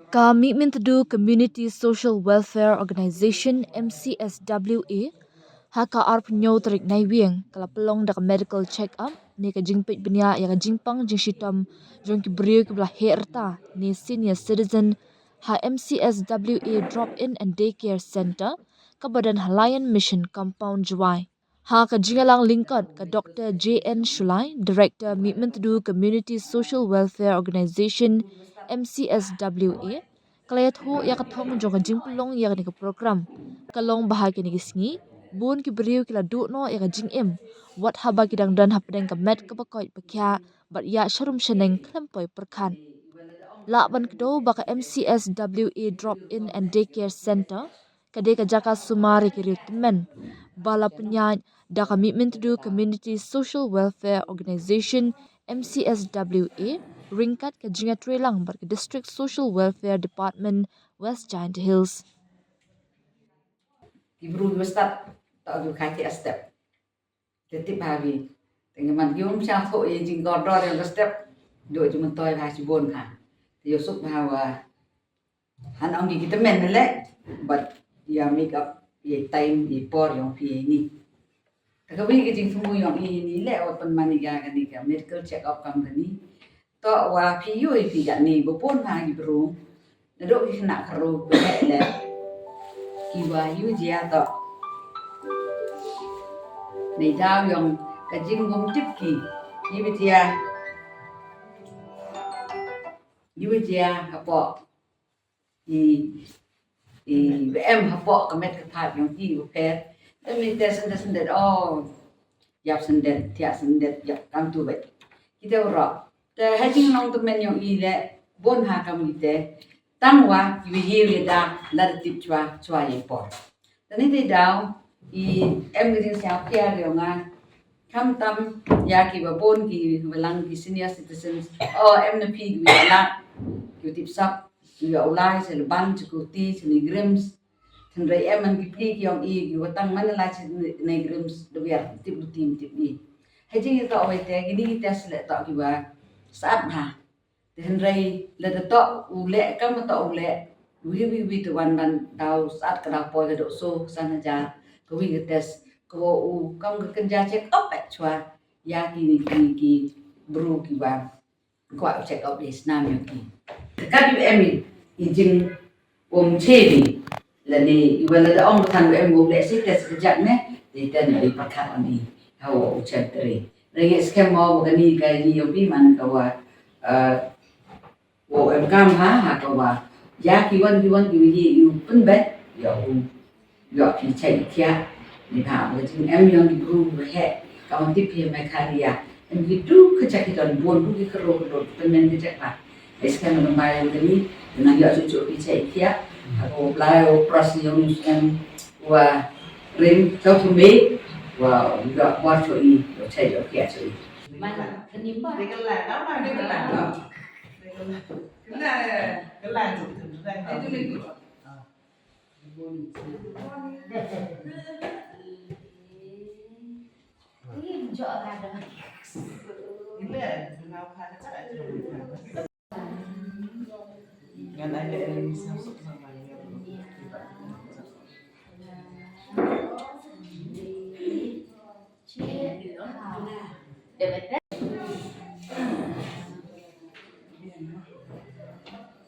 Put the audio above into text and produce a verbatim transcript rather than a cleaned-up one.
Ka Mihmyntdu Community Social Welfare Organization, M C S W A, ha ka arphew tarik Naiwieng, ka la pynlong da ka medical check-up, ne ka jingpeit bniah ïa ka jingpang jingshitom jong ki briew kiba la heh rta, ne senior citizen, ha M C S W A Drop-in and Daycare Center, kaba don ha Lion Mission Compound, Jowai. Ha ka jingïalang lyngkot, ka Doktor J N Shullai, Director Mihmyntdu Community Social Welfare Organization, M C S W A, ka la ïathuh ïa ka thong jong ka jingpynlong ïa kane ka program. Ka long ba ha kine ki sngi, bun ki briew ki la duh noh ïa ka jingim, wat haba ki dang don hapdeng ka met kaba koit ba khiah, bad ïa sharum shaneng khlem poi pyrkhat. Lah ban kdew ba ka M C S W A Drop-in and Daycare Center ka dei ka jaka sumar ïa ki riew tymmen, ba la pynïaid da ka Mihmyntdu Community Social Welfare Organization, M C S W A, ryngkat ka jingïatreilang bad ka District Social Welfare Department, West Jaintia Hills. Ki bru ki ba stad, ta ki ba kai ti step. Te tip ha bi. Te nga man ki um sha tho ïa jingkordor ïa ka step. Duk jingmyntoi ha shibun ha. Te ïoh suk ha wa. Han ong ki kita men le. But ïa make up ïa time ïa por ïa phi ïa ni. Te ka wi ka jingthmu ïa ni ni le wa pynman ïa ka ni ka medical check up kam ka ni. To wa phi ïohi phi ïa ni ba pun ha ki bru. Naduh ki khynnah khynraw ba heh leh. Ki wa ïohi jia to. Nei daw ïong ka jingum tip ki. Ïohi jia. Ïohi jia hapoh. I, i, ba em hapoh ka met ka phad ïong ki ba pher. Em i te syndet syndet, oh. Ïap syndet, thiah syndet, ïap kam tu bad. Kita u rok. Te ha jinglong tymmen ïong i le, bun ha kam i te. Tang wa, i wi ïa da, la da tip chwa, chwa ïa por. Te ni te daw, i em ka jingsngew pher ïong nga. Khamtam, ïa ki ba bun ki ba lang ki senior citizens. Oh, em na phi ki ba lang, ki ba tip sap, ki ba u lai, sa Laban, sa Kuti, sa NEIGRIHMS. Hynrei em man ki phi ki ïong i, ki ba tang man la sa NEIGRIHMS, da biar tip lu tim tip i. Hei jing ïa to wei te, ki ni ki test le to ki ba. Saat ha. Te hynrei lada toh u leh kam toh u leh, wi wi wi te wan ban daw saat ka daw poi ka doh so san hajar, ka wi ka test, ka wa u kam ka kynja check up eh chwa, ïa kine kine ki bru ki ba kwah check up ïa snam ïa ki. Te ka dei em i jing um che ni. Lane i wa lada ong ba than em um leh sih test ka jak ne, te ten i pyrkhat ani. Hawa u chem tre. Rengek skhem mo ba kani ka ni ïong phi man ka wa, eh, wa em kam ha, ha ka wa. Ïa ki wan, ki wan, ki wan, ïa u pynbet, ïa u, ïa phi chai ïa kia. Ni ha, ba jing em ïong ki bru ba heh, ka wan tip phi mai kha ïa. Em ki du ka chak ki don bun, du ki kro, kro, pynmen ka chak ha. Ai skhem nang bai nang kani, nang ïoh cucu pi chai kia. Aku blai u pras ïong nus kan wa rim tau tu me wa ïoh wa cu i, ïoh chai ïoh kia cu i. Man kani ba. Dia kelai, nama dia kelai? Kelai, kelai tu, kelai. Itu ni tu.